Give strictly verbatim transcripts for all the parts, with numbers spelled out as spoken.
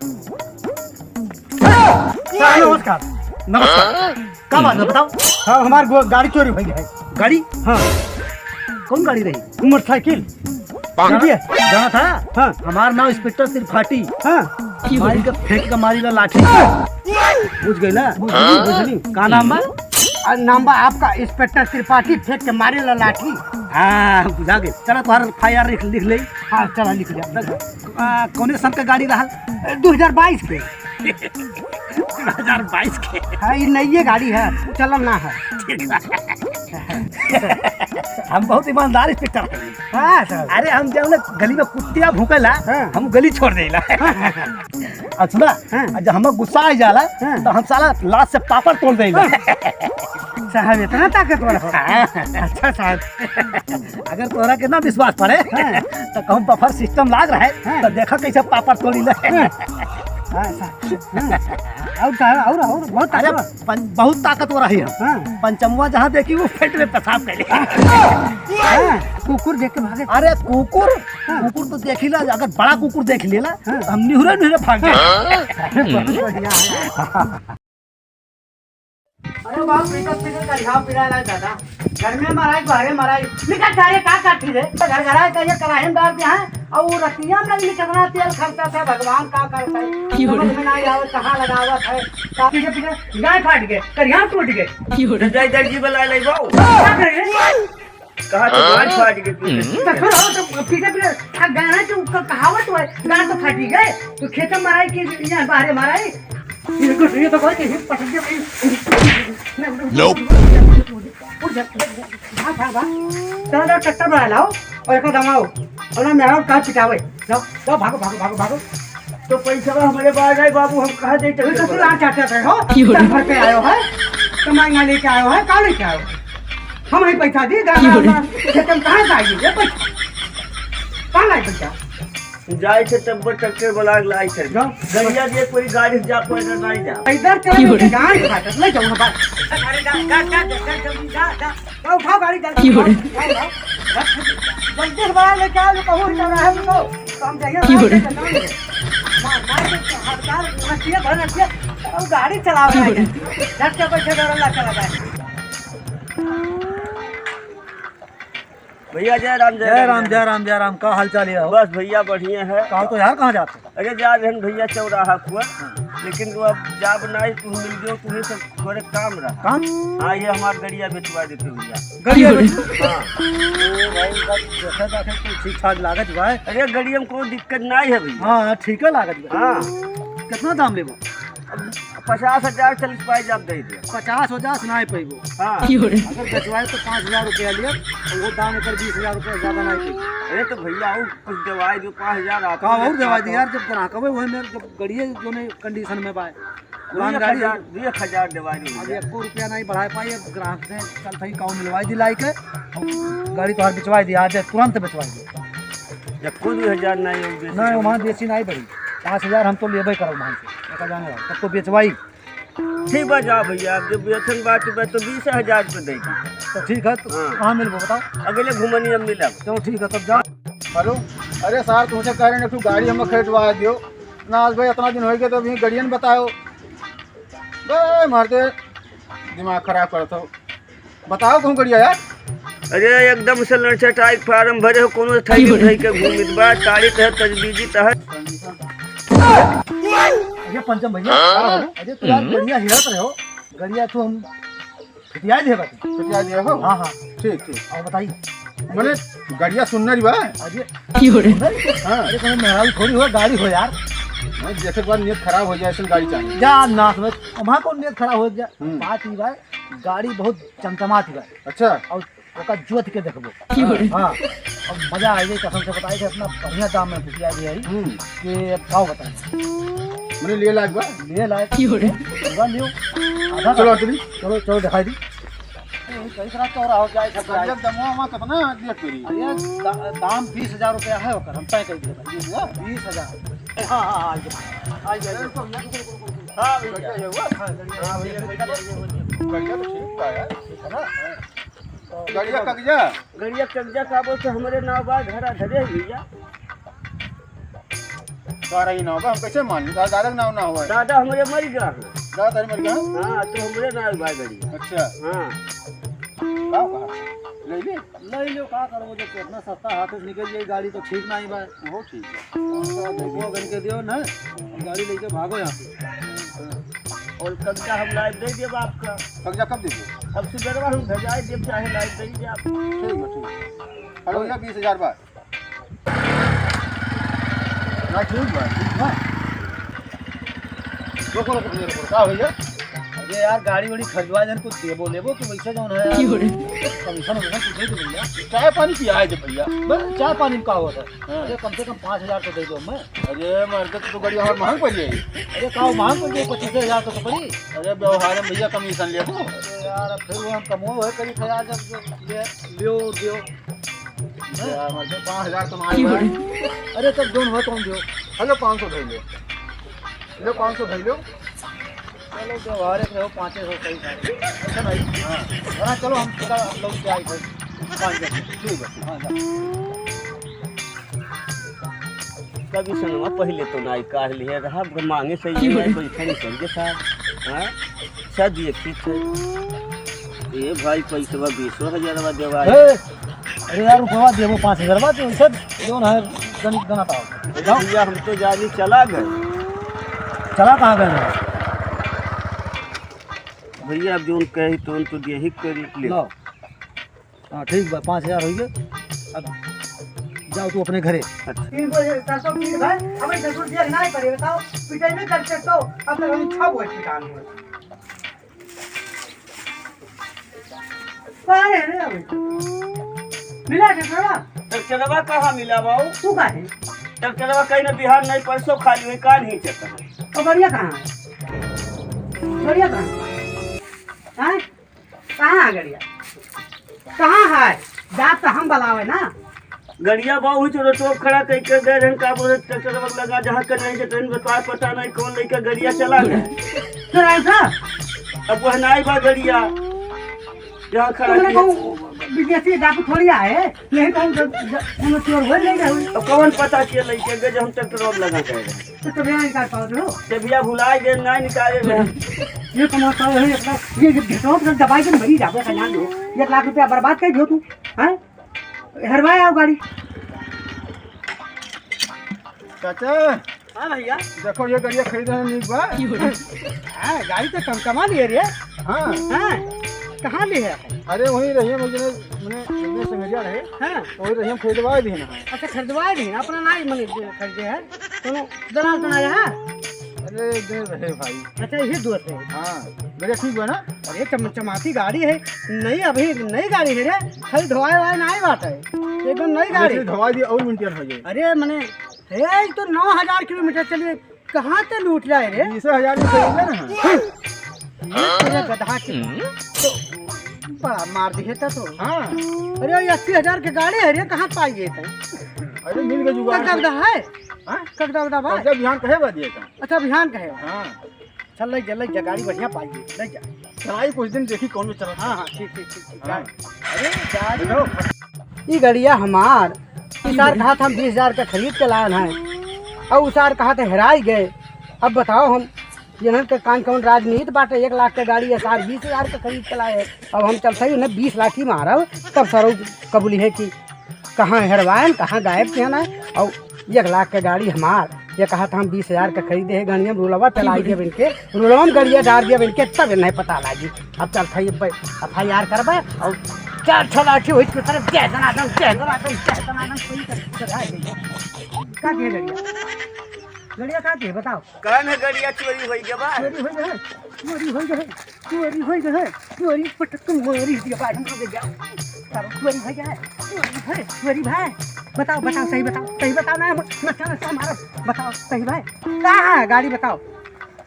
सर, नमस्कार। नमस्कार। का बात है, बताओ। हाँ, हमार गो-, गाड़ी चोरी भई है। गाड़ी? हाँ। कौन गाड़ी रही? मोटरसाइकिल। पागल। जाना था? हाँ। हमार नाम इंस्पेक्टर त्रिपाठी। हाँ। मारी के फेंक के मारी ला लाठी। बुझ गई ना? बुझ गई। का नाम बा? आ, नाम बा आपका इंस्पेक्टर त्रिपाठी, फेंक के मारे ला लाठी। हाँ, बुझा गई। चला, तोहार एफ आई आर लिख, लिख ले। हाँ, चला, लिख ले। आ, कौने सन का गाड़ी रहल? दो हजार बाईस के। दो हजार बाईस के? हाँ, ये नई गाड़ी है, चलन ना है। ठीक बा। हम बहुत ईमानदार इंस्पेक्टर हैं। हाँ, सर। अरे, हम जब ना गली में कुत्तिया भूकेला, हाँ। हम गली छोड़ देला। हाँ, हाँ, हाँ। अच्छा ना, हाँ। जब हमें गुस्सा आ जाला, हाँ। तो हम साला लात से पापड़ तोड़ देला। हाँ। साहब, इतना ताकतवर हो। हाँ। अच्छा साहब। अगर तोहरा के ना विश्वास पड़े, हाँ। तो कहूँ बफर सिस्टम लाग रहा है, हाँ। तो देखा कैसे पापड़ तोड़ी ले। हाँ। हाँ, सा-, हाँ। और का, और, और बहुत अरे, ताकतवर। पन-, बहुत ताकतवर है हम। हाँ। पंचमुआ जहाँ देखी, वो पेट में पेशाब करे। हाँ, कुकुर देख के भागे। अरे, कुकुर, हाँ। कुकुर तो देखी ला, अगर बड़ा कुकुर देख लेला, हाँ। तो हम निहुरे, निहुरे भाग जाए। हाँ। अरे, बहुत बढ़िया है। अरे बाप, पीटत पीटत करिहा पिराए लाए दादा। घर में मराई, बाहरे मराई। निकल सारे, का काटी रे? घर घर आए कहिए, कराही में डाल दिया है। और वो रतिया में नहीं कितना तेल खर्चा था, भगवान का करता है। समझ में नहीं आवे, कहाँ लगावत है। का पीछे पीछे गाय फाट गए, करिहा टूट गए। तो जाए दर्जी बुला ले बाऊ। का करे रे? कहा तो गांठ फाट गई पीछे। तो फिर हो तो पीछे पीछे, आ गाना के ऊपर कहावत हुआ है, गांठ तो फाटी गए, तो खेत में मराई के यहाँ बाहरे मराई। ये तो, ये तो कोई कहीं पटक के भाई। Nope। उठ जा, उठ जा, उठ जा। भाग, भाग, भाग। चलो, चलो, ट्रैक्टर बढ़ा लाओ और एक दमाओ। और ना मेरा कार पिटावे। जाओ, जाओ, भागो, भागो, भागो, भागो। तो पैसा हमारे पास है बाबू, हम कहाँ दे तो सकते ससुर हैं? आ चाहते थे हो? क्यों रे? घर पे आयो है, कमाई ना लेके आयो है, का लेके आयो? हम ही पैसा दी, गाना क्यों रे? वाला, खेतम कहाँ से आई ये पैसा? कहाँ लाई पैसा? जाए थे तब ट्रैक्टर वाला लाई थे। जाओ। गड़िया दिए कोई गाड़ी से जा, कोई ना नहीं जा। इधर चलो, क्यों रे? गाड़ी फाटत, ले जाओ ना बात। अरे जा, जा, जा, जा, जा, जा, जा। तो उठाओ गाड़ी जल्दी। की हो रे? उठाओ, उठाओ। जल्दी से बड़ा लेके आओ, जो कहूँ चल रहा है उनको। तो हम जाइए की हो रे? मार के चलाएंगे। मार, मार के हड़ताल, रखिए, भर रखिए। और गाड़ी चलाओ की हो रे? यार। झट से बैठे डर लग चला जाए। भैया जय राम, जय जय राम, राम, जय जय राम, जय राम। का हाल चाल है हो? बस भैया बढ़िया है। कहो तो यार, कहाँ जाते? अरे जा रहन भैया चौराहा पर, हाँ। लेकिन वो अब जाब ना, तू मिल गयो, तुम्हें सब थोड़े काम रहा। काम? हाँ, ये हमार गड़िया बेचवा देते भैया। गड़िया क्यों रे? बेचवा? हाँ। ओ भाई, बस देखे देखे तो ठीक ठाक लागत बा। अरे गड़िया में कोई दिक्कत नहीं है भैया। हाँ, ठीक है लागत बा। हाँ। कितना दाम लेबो? अब पचास हजार चालीस पाई जाब दे दे। पचास हजार से नहीं पैबो। हाँ। क्यों रे? अगर बेचवाए तो पाँच हजार रुपया लिया, और वो दाम एकर बीस हजार रुपया ज्यादा नहीं पैबो। अरे तो भैया, और कुछ दवाई दो, पाँच हजार आप का और दवाई दी यार, जब ग्राहक हवे, वही में जब गड़िए जोने कंडीशन में बा। पुरान दुई एक गाड़ी हजार, है। दुई एक हजार दवाई दो अब भैया। एको रुपया नहीं बढ़ाए पाई, अब ग्राहक से चल सही काऊ मिलवाई दी लाई के, गाड़ी तोहार बेचवाई दी, आज तुरंत बेचवाई दी। एको दुई हजार नहीं हो, बेसी नहीं, नहीं। वहाँ बेसी नहीं बढ़ी, पाँच हजार हम तो लेबे करब वहाँ से, एक हजार नहीं, तब तो बेचवाई। ठीक बा, जाओ भैया, अब जब वेतन बात बा तो बीस हजार रुपये दे दी। तो ठीक है, तो हाँ। कहाँ मिलबो बताओ? अगले घुमनी अब मिलब। चलो ठीक है, तब जाओ। हेलो, अरे सार, तुमसे कह रहे हैं, तू गाड़ी हमें खरीदवा दियो। ना आज भाई, इतना दिन हो गया तो अभी गड़ियन बताओ। बे, मारते दिमाग खराब करत हो। बताओ कहूँ गड़िया यार। अरे एकदम से लड़चटाई फार्म भरे हो, कोनो थैली की बोले? धई के घूमित बा, तारीख है तजबीजी तहत। अरे पंचम भैया, हाँ? अरे तू यार हम्म। गड़िया हेरत रहे हो, गड़िया तू हम फिटिया दे बाटी। फिटिया दिया हो? हाँ, हाँ। ठीक, ठीक। और बताइए। मने गड़िया सुन्नर बा। अरे की हो रे? हाँ। अरे कोनो मेहरारू थोड़ी हो, गाड़ी हो यार। नहीं, जैसे बार नियत खराब हो जाए, ऐसे गाड़ी चाहिए। जा नाश में, हमारा कौन नियत खराब हो जाए? हम्म। बात ही भाई, गाड़ी बहुत चमचमात ही भाई। अच्छा। और ओका जोत के देखबो। की हो रे? हाँ। अब मजा आ जाए, कसम से बताए कि इतना बढ़िया दाम में बिटिया भी आई हम्म। कि अब का बताएं। मने लिए लायक बा? लिए लायक। की हो रे? पूरा लियो। आधा चलो, का- चली। चलो, चलो, दिखाई दी। ए, कई तरह चौरा हो जाए, सब जाए। भैया, दमवा वहाँ कितना दिया तेरी? अरे, दा-, दाम बीस हजार रुपया है ओकर, हम तय कर दिया। बीस हजार? बीस हजार। हाँ, हाँ, हाँ, आ गया। आ गया। हाँ, भैया। हाँ, भैया, भैया। बढ़िया तो ठीक बा यार। है ना? गड़िया कगजा? गड़िया कगजा का बोलते हमरे नाव बा, घर धरे है भैया। तोहरा ही नाव बा, हम कैसे मान ली? दादा, दादा के नाव ना होए। दादा हमरे मर गया है। दादा तारे मर गया? हाँ, तो हमरे नाव बा गाड़ी। अच्छा। हाँ। का कहा? ले ले। ले लो, का करबो, जब इतना सस्ता हाथ से निकल जाई गाड़ी तो ठीक नहीं बा। वो ठीक है। वो बन के दियो ना, गाड़ी लेके भागो यहाँ से। और कब्जा हम लाइव दे देब आपका। कब्जा कब देबो? अब सुबह हम भेजाए देब, चाहे लाइव दे देब आप। ठीक है, ठीक है। हेलो भैया, बीस हजार बा। ना, ठीक बा, ठीक बा। रोको, रोको भैया, रोको। का भैया? अरे यार, गाड़ी वाड़ी खरीदवा जन कुछ देबो लेबो कि वैसे जौन है यार, क्यों रे? कमीशन वमीशन कुछ दे दो भैया। चाय पानी पिया है जब भैया। बस चाय पानी में का होता है? हाँ। अरे कम से कम पाँच हजार तो दे दो मैं। अरे मर्द, तो गाड़ी हमार महंग पड़ जाई। अरे का महंग पड़ जाई, पच्चीस हजार तो, तो पड़ी। अरे व्यवहार में भैया कमीशन लेबो। अरे यार, अब फिर वो हम कमो है करी था यार, जब जो ले लियो, दियो। यार, मतलब, पाँच हजार तो मार। अरे, तब जौन हो, तौन दियो। हेलो, पाँच सौ धर लो। लो, पाँच सौ धर लो। चलो, व्यवहार एक रहो, पाँचे सौ सही था। अच्छा भाई। हाँ। हाँ, चलो, हम थोड़ा, हम लोग क्या ही भाई, पाँच बजे। ठीक है, ठीक। हाँ, जा। कभी सुनवा, पहले तो नाई काढ़ लिए रहा, अब मांगे से ये बैठे नहीं समझे साहब। हाँ? अच्छा दिए, ठीक है। ए भाई, पैसवा बीसो हजारवा देवा। ए, अरे यार, रुपवा देबो पाँच हजार बा, तो इसे जौन है, गणित गणत आओ। अरे भैया, हम तो जानी चला गए। चला कहाँ गए रहे? भैया, अब जौन कही, तो, तो यही करी ले। लो। हाँ, ठीक बा, पाँच हजार होइ गए। अब जाओ तू अपने घरे। अच्छा। तीन गो ये सरसों तीन भाई, हमें सरसों दिया नहीं पड़े, बताओ, पिटाई में करते तो, अब तक हम छह गो पिटान हुए। कहाँ है रे अभी? मिला ट्रैक्टरवा? ट्रैक्टरवा कहाँ मिला बाऊ? तू कहाँ है? ट्रैक्टरवा कहीं ना बिहार नहीं, परसों खाली हुई, कान ही चलता है। और बढ़िया कहाँ है? बढ़िया कहाँ है? हैं? कहाँ है गड़िया? कहाँ है? जात तो हम बलावे ना। गड़िया बाबू चलो टोप खड़ा कई के गए रहन, का बोले ट्रैक्टर वक्त लगा, जहाँ कर नहीं के ट्रेन बता, पता नहीं कौन लेके गड़िया चला गए। तो ऐसा? अब वह नाई बा गड़िया, जहाँ खड़ा तुमने किया। कहूँ विदेशी डाकू थोड़ी आए, यही कहूँ जब, जब, हम चोर हो नहीं रहे। अब कौन पता किया लेके गए, जो हम ट्रैक्टर वक्त लगा गए। तो तबिया निकाल पाओ जो। तबिया भुलाए गए, ना निकाले गए। ये कमाता है, एक लाख, ये, ये घिसोट कर दबाई के मरी जाबे, कल्याण हो। एक लाख रुपया बर्बाद कर दियो तू, हैं? हरवाए आओ गाड़ी। चाचा। हाँ भैया। देखो, ये गाड़िया खरीद रहे, नीक बा। हाँ, गाड़ी तो कम कमा लिए रे। हाँ। हाँ, कहाँ लिए है? अरे, वहीं रहिए, मुझे, मैंने, मैंने संगरिया रहे। हाँ। वहीं रहिए, हम खरीदवा दिए ना। अच्छा, खरीदवा दिए ना, अपना ना ही मने खरीदे है। कोनो दलाल तो ना रहा? अरे, दे रहे भाई। अच्छा, यही दोस्त है। हाँ, बढ़िया ठीक बा ना? अरे, चम-, चमाती गाड़ी है, नई, अभी नई गाड़ी है रे, खाली धोआए वाए ना बात है, एकदम नई गाड़ी। वैसे धोआ दिए और winter हो जाए। अरे, मने, हे, ई तो नौ हजार किलोमीटर चलिए, कहाँ से लूट लाए रे? बीस हजार में खरीदे ना। ये तेरे गधा के तो बड़ा मार दिए था तो। हाँ। अरे, ये अस्सी हजार के गाड़ी है रे, कहाँ पाई गए थे? अरे, मिल गए जुगाड़ से। कगदा उगदा है? हाँ? कगदा उगदा बा? कगदा बिहान कहे बा दिए था। अच्छा, बिहान कहे बा? हाँ। चल, ले जा, ले जा, गाड़ी बढ़िया पाई है, ले जा। चलाई कुछ दिन, देखी कौन में चलत है। हाँ, हाँ, ठीक, ठीक, ठीक, ठीक, हाँ। जा। अरे, गाड़ी देखो। ई गड़िया हमार, ई सार कहा था हम बीस हजार का खरीद के लायन है, और उ सार कहा था हेराई गए। अब बताओ हम, इन्हन के कान कौन राजनीत बाटे, एक लाख के गाड़ी है, सार बीस हजार का खरीद के लाए है। अब हम चलते ही उन्हें बीस लाठी मारब, तब सरऊ कबूली है कि कहाँ हेरवाएन, कहाँ गायब किहन है। और एक लाख के गाड़ी हमार, ये कहा था हम बीस हजार का खरीदे है, गड़िया में रुलवा चलाई दिया इनके, रुलवा में गड़िया डार दिया इनके, तब नहीं पता लागी। अब चल था ये प-, FIR करबे और चार छह लाठी हुई तो तरफ जय दनादन, जय दनादन, जय दनादन, कोई कर, कर आ गई। का के गड़िया? गड़िया का के बताओ? कौन है गड़िया चोरी होई गवा? चोरी होई गवा, चोरी होई गवा। चोरी होई गए, चोरी पटक के मारी दिया, बाहर निकल गया। सारा चोरी हो गया, चोरी है, चोरी भाई। बताओ, बताओ, सही बताओ, सही बताओ ना, हम नक्शा, नक्शा मारो, बताओ, सही भाई। कहाँ है गाड़ी, बताओ,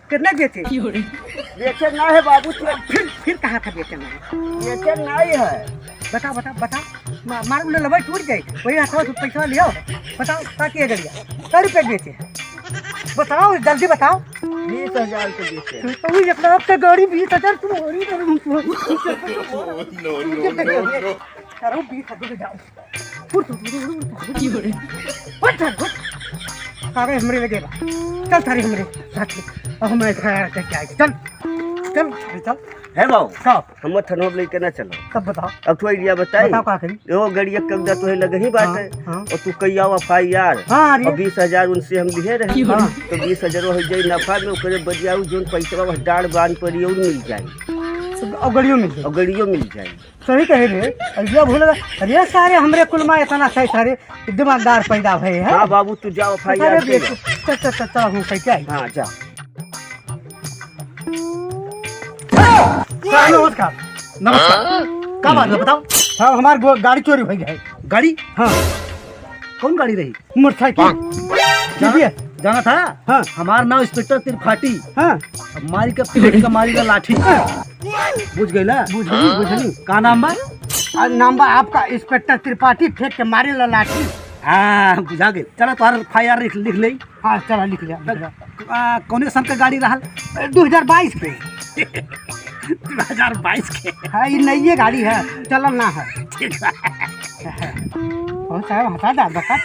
कितने बेचे? बेचे ना है बाबू, तू फिर, फिर कहा था बेचे नहीं? बेचे नहीं है। बताओ, बताओ, बताओ, मा-, मारो ले, लबाई टूट गई, वही हाथों से पैसा लियो, बताओ, का किया गड़िया, कै रुपये बेचे? बताओ, जल्दी बताओ। बीस हजार के बीच है। तो एक लाख के गाड़ी, बीस हजार तुम्हारी तरफ। No, no, no, no। अरे, बीस हजार जाओ। उठ, उठ, उठ, उठ, उठ, उठ। उठ, उठ, उठ। कागज हमरे लगे बा। चल थारी हमरे साथ में। अब हम ऐसा करके आए। चल, चल, थारी चल। है बाबू, का? हम थनोर लेके ना चलो। तब बताओ। अब तो idea बताई। बताओ का करी? वो गड़िया के कागजा तोहे लगे ही बात हाँ, है। हाँ। और तू कई आओ F I R। हाँ, अरे। और बीस हजार उनसे हम लिए रहे। हाँ। तो बीस हजार हो जाई नफा में, ओकरे बदियाऊ जोन पैसा बस डाड़ बांध पड़ी और मिल जाई। तो और गड़ियो मिल जाई। और गड़ियो मिल जाई। सही कहे रे, idea भूल गए। अरे सारे हमरे कुल में इतना सही सारे दिमागदार पैदा भए हैं। हाँ बाबू, तू जाओ, F I R सारे पे देख, जाओ। चल, चल, चल, चल, हम कह के आई। हाँ, जा। हाँ, नमस्कार। नमस्कार। का बात है, बताओ। हाँ, हमार गो-, गाड़ी चोरी हो गई है। गाड़ी? हाँ। कौन गाड़ी रही? मोटरसाइकिल। जाना, जाना था? हाँ। हमार नाम इंस्पेक्टर त्रिपाठी। हाँ। अब मारी का पेट का मारी का लाठी। हाँ। बुझ गइला? बुझली, बुझली। का नाम बा? आ, नाम बा आपका इंस्पेक्टर त्रिपाठी, फेंक के मारे ला लाठी। हाँ, बुझा गइल। चला, तोहार F I R लिख, लिख ले। हाँ, चला, लिख लिया, लिख लिया। आ, कौने सन का गाड़ी रहल? दो हजार बाईस के। दो हजार बाईस के? हाँ, ये नई गाड़ी है, चलल ना है। ठीक बा। बहुत सारा हंसा जा, बता।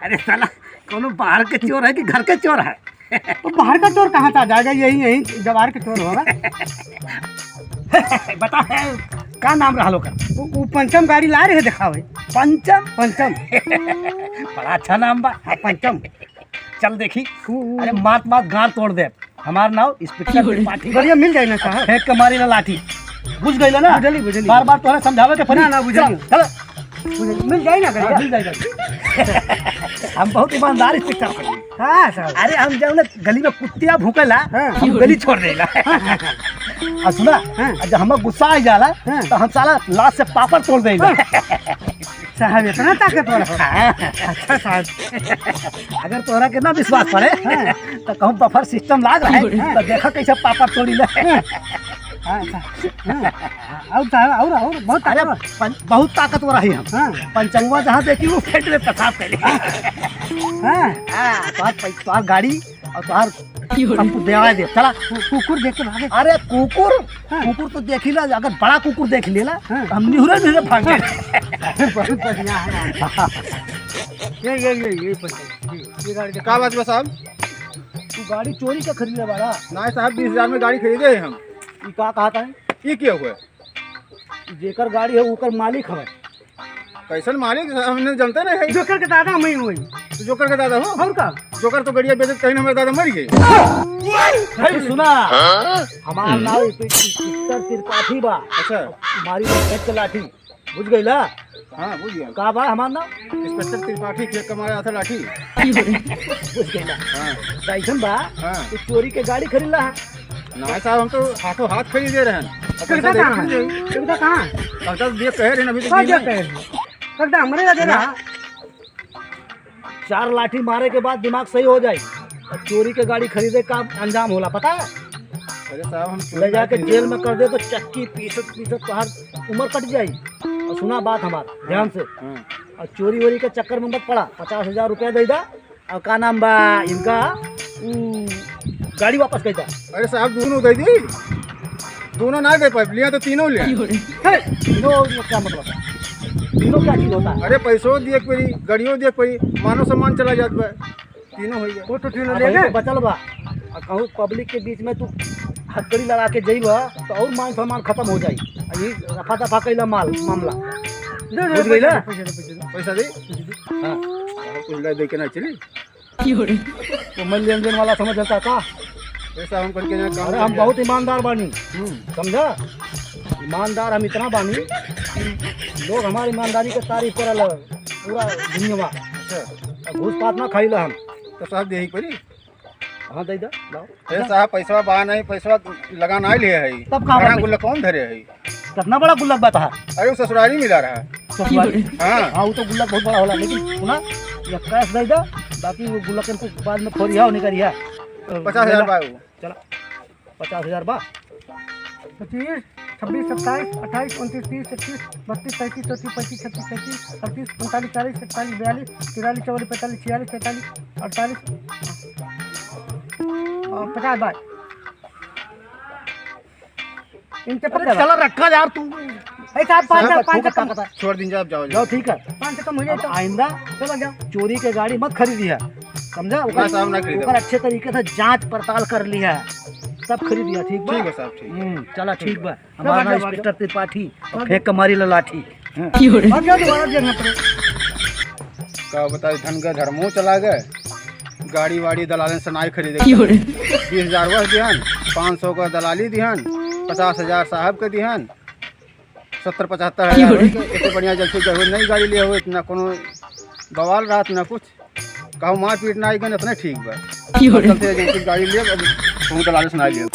अरे साला, कौनो बाहर के चोर है कि घर के चोर है? तो बाहर का चोर कहाँ से आ जाएगा? यही, यही जवार के चोर होगा। बता, का नाम रहल ओकर? वो, वो पंचम गाड़ी ला रहे, देखावे। पंचम? पंचम। बड़ा अच्छा नाम बा। हाँ, पंचम। चल देखी। ऊ, ऊ। अरे मात मात गांड तोड़ दे। हमार नाव इंस्पेक्टर त्रिपाठी। बढ़िया मिल जाए ना साहब। फेंक के मारी ना लाठी। बुझ गइला ना? बुझली, बुझली। बार बार तोहरा समझावे के पड़ी। ना, ना, बुझली। चल, चल। बुझली, मिल जाए ना हाँ, बढ़िया। मिल जाए, मिल जाए। हम बहुत ईमानदार इंस्पेक्टर हैं। हाँ, साहब। अरे हम जब ना गली में कुत्तिया भूकेला, हाँ। हम गली छोड़ देला। और सुना, हाँ। जब हमें गुस्सा आ जाला, हाँ। तो हम साला लात से पापड़ तोड़ देला। हाँ। साहब, इतना ताकतवर हो। हाँ। अच्छा साहब। अगर तोहरा के ना विश्वास पड़े, हाँ। तो कहूँ बफर सिस्टम लाग रहा है, हाँ। तो देखा कैसे पापड़ तोड़ी ले। हाँ। हाँ, साहब। हाँ। और साहब, और, और बहुत अरे, ताकतवर। पं-, बहुत ताकतवर है हम। हाँ। पंचंगवा जहाँ देखी, वो पेट में पेशाब करे। हाँ। हाँ, तोहार पै-, तोहार गाड़ी और तोहार हमको देवा दे। चला। कु-, कुकुर देख के भागे। अरे, कुकुर? हाँ। कुकुर तो देखी ला, अगर बड़ा कुकुर देख लेला, हाँ। तो हम निहुरे निहुरे भाग जाए। बहुत बढ़िया है। ये, ये, ये, ये पसंद, ये, ये गाड़ी का बात बा साहब? तू गाड़ी चोरी का खरीदे वाला? ना साहब, बीस हजार में गाड़ी खरीदे हैं हम। ई का कहता है? ये क्या हुआ? जेकर गाड़ी है, ओकर मालिक हवे। कैसन मालिक? हमने जानते नहीं है। जोकर के दादा हम ही हुई। तो जोकर के दादा हो? और का? जोकर तो गड़िया बेचत कहीं हमारे दादा मर गए। अरे सुना, हमार नाम इंस्पेक्टर त्रिपाठी बा। अच्छा। मारी फेंक के लाठी, बुझ गइला? हाँ, बुझ गया। का बा हमार नाम? इंस्पेक्टर त्रिपाठी, फेंक के मारा था लाठी। बुझ गइला? हाँ। कैसन बा? हाँ। तू चोरी के गाड़ी खरीदला है? ना साहब, हम तो हाथों हाथ खरीदे रहे हैं। अब पैसा कागजा दे कहाँ दीजिए। है? कागजा कहाँ है? कागजा दिए कहे रहे हैं, अभी तो कहाँ दिए दिए नहीं। कहे रहे? कागजा हमरे लगे रहा। चार लाठी मारे के बाद दिमाग सही हो जाए। और चोरी के गाड़ी खरीदे का अंजाम होला, पता है? अरे साहब, हम चोरी ले जाके नहीं जेल में कर दे तो चक्की पीसत पीसत तोहार उम्र कट जाई। और सुना बात हमार ध्यान से। हाँ। और चोरी वोरी के चक्कर में मत पड़ा। पचास हजार रुपया दे दा। और का नाम बा इनका, ऊ, गाड़ी वापस कर दा। अरे साहब, दोनों दे दी, दोनों ना दे पाए, लिया तो तीनों लिया। हे, तीनों और क्या मतलब है? तीनों क्या चीज होता है? अरे पैसों दिए के पड़ी, गाड़ियों दिए के पड़ी, मानो सामान चला जात बा, तीनों हो गया। वो तो तीनों अब ले वही गए। तो बचल बा। और कहूँ पब्लिक के बीच में तू हथकड़ी लगा के जइबा तो और मान सम्मान खत्म हो जाई। और ये रफा दफा कैला माल मामला। दे, दे, बुझ गइला? पैसा दे, पैसा दे। पैसा दे? हाँ। कुछ ले दे के ना चली। तो मैं लेन देन वाला समझ जाता का? ऐसा हम करके यहाँ काम अरे, हम करके बहुत ईमानदार बानी। हम्म। समझा? ईमानदार हम इतना बानी कि लोग हमारी ईमानदारी के तारीफ करल पूरा दुनिया में। अच्छा। और घूस पात ना खाइला हम। तो साहब, देही पड़ी? हाँ, दे दे, लाओ। ए साहब, पैसवा बा नहीं, पैसवा लगा ना लिए है। तब का बड़ा बा? गुल्लक कौन धरे है? कितना बड़ा गुल्लक बा तोहार? अरे, वो ससुरारी मिला रहा। ससुरारी? हाँ। हाँ, वो तो गुल्लक बहुत बड़ा होला, लेकिन सुना, ये कैश दे दे, बाकी वो गुल्लक इनको बाद में फोरिया और निकरिया। पचास हजार बा वो। चला, पचास हजार बा। पच्चीस, छब्बीस, सत्ताईस, अट्ठाईस, उनतीस, तीस, इकतीस, बत्तीस, तैंतीस, चौंतीस, पैंतीस, छत्तीस, सैंतीस, अड़तीस, उनतालीस, चालीस, इकतालीस, बयालीस, तिरालीस, चौवालीस, पैंतालीस, छियालीस, सैंतालीस, अड़तालीस, और पचास बार। इनके अरे पकड़। चलो रखा यार तू। ऐसा आप पाँच सौ, पाँच सौ कम। छोड़ दीजिए, आप जाओ, जाओ, जाओ। ठीक है। पाँच सौ कम हो जाए तो। आइंदा चलो जाओ। चोरी के गाड़ी मत खरीदिए। समझा? ना ओकर, साहब, ना खरीदब। ओकर अच्छे तरीके से जाँच पड़ताल कर लिहा, तब खरीदिहा, ठीक बा? ठीक बा साहब, ठीक। हम्म, चला, ठीक बा। हमार नाम इंस्पेक्टर त्रिपाठी, और फेंक के मारी ला लाठी। हाँ। की हो रे? अब जाओ दोबारा देखना पड़ेगा। का बताई, धन का धर्मो चला गए, गाड़ी वाड़ी दलालन से नाई खरीदे। की हो रे? बीस हजार वह दिहन, पाँच सौ का दलाली दिहन, पचास हजार साहब के दिहन, सत्तर पचहत्तर हजार की हो रे? होई के, इतने बढ़िया जल्दी गए हो, नई गाड़ी लिए हो, इतना कोनो बवाल रहत ना कुछ। कहूँ मारपीट ना आई गन, इतना ठीक बा। की हो रे? चलते एजेंसी गाड़ी लिए, अब कहूँ दलाल से ना लिए।